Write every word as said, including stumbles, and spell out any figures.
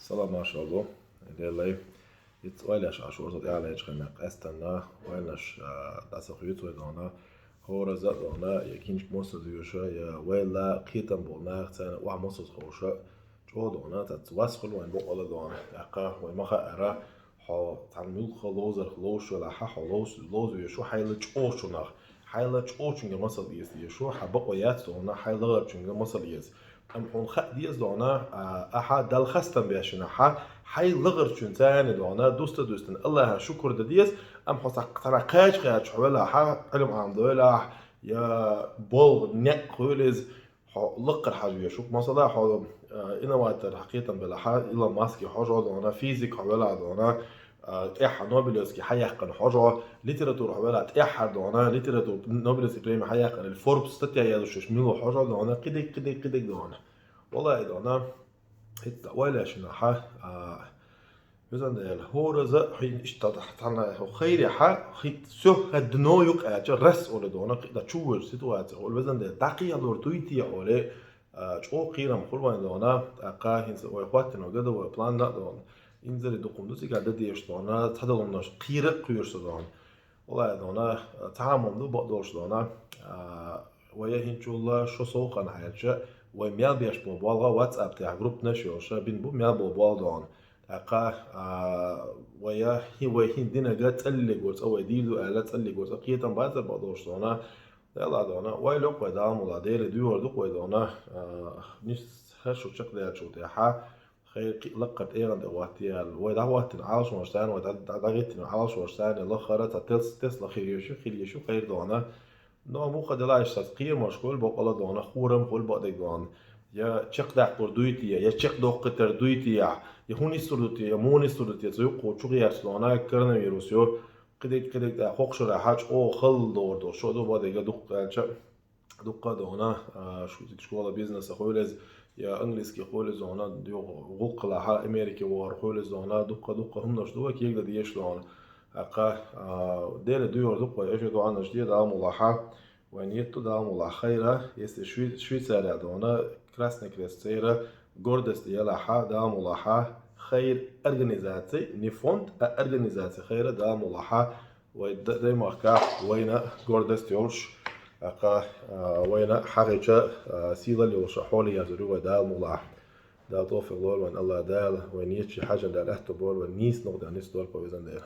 Салам, машалла. Делай. Итс ойлаш аш урзу тӀалечхана къастанна, ойлаш даса хуьцуй дона, хора за дона, я кинч мосаз юша, я вайла кхетам болна, цана ва мосаз хоша, чӀо дона, тац вас хул вайн бокъала дона. Ака вай маха ара, хо цан мулха лозар лошу ла ха, хо лоз лоз юшу, хайла чӀошунах. Хайла чӀошунга масал иес юшу, ха бакъо яц дона, хайла гарчунга масал иес. Ам хун ха диес дона, а, аха дал хастам бяшина ха, хай лагъарчун цани дона, дуста дустан Аллаха шукур да диес, ам хо сак тара кач кач хвела ха, илм ам дойлах, я бол нек хуйлиз, хо лакъар хажу яшук. Масала, хо, а, инноватор хакъитан бела ха, Илон Маск хожо дона, физик хвела дона, а, тӀехьа Нобелевский хаяхкан хожо, литература хвела тӀехьа дона, литература Нобелевский премия хаяхкан, или Forbes статья язушеш мило хожо дона, кидик, кидик, кидик дона. Валай дона, хитта ойлашина ха, а, везан дел, хора за хин иштата тана хо хайри ха, хит сё хадно юк ача рас ола дона, кида чувер ситуация, ол везан дел, дакъи алор туйти оле, а, чӀо кхирам хурван дона, а, ка хин са ой хваттино гада ой план да дона. Инзари дукум дуси гада деш дона, цадалумнаш кхира кхирса дона. Валай дона, цамом ду бо долш дона. А, вая хинчула шо соукъан хьаяча, вай мял беш бо болга WhatsApp тя групп наш йоша, бин бу мял бо бол дона. Ака, а, вая хи вай хин динага цалли горца, вай дилу ала цалли горца, кхетам базар бо долш дона. Дала дона, вай лёк вай дамула, дели дювар дук вай дона. А, нис хашо чак дячу тя ха, хайр кхи лакъат эган да ватиял. Вай да ватин алш морсан, вай да, да, да гитин алш морсан, лахара та тес, тес лахир юшу, хил юшу хайр дона. Но муха делаш сас кхир морш хул бо къала дона, хурам хул бо дег дона. Я чек дак пур дуйти я, я чек док китер дуйти я, я хуни сурдути я, муни сурдути я, цу юк ху чугъ ярс дона, коронавирус ю. Кидик, кидик да хокшура хач, о, хал дор дор, шо ду бо дега дук галча. Дукка дона, а, шу-, школа бизнеса хуйлез, я английский хуйлез дона, ё гулкъла ха Америке вор хуйлез дона, дукка, дукка хумнош дува кегда диеш дона. Ака, а, деле дуйор дукка, эше дуанаш дие дамула ха, вай ниетту дамула хайра, если Шве-, Швейцария дона, Красный Крест сейра, гордость яла ха, дамула ха, хайр организации, не фонд, а организация хайра, дамула ха, вай д-, даймахка, вайна гордость йолш, ака, а, вайна хагича, а, сила йолша, холи язуру вай дал мула. Дал тофи лор ван Аллах дал, вай ничи хажан дал ахту бор, вай нис нугда нис дор повезан дал.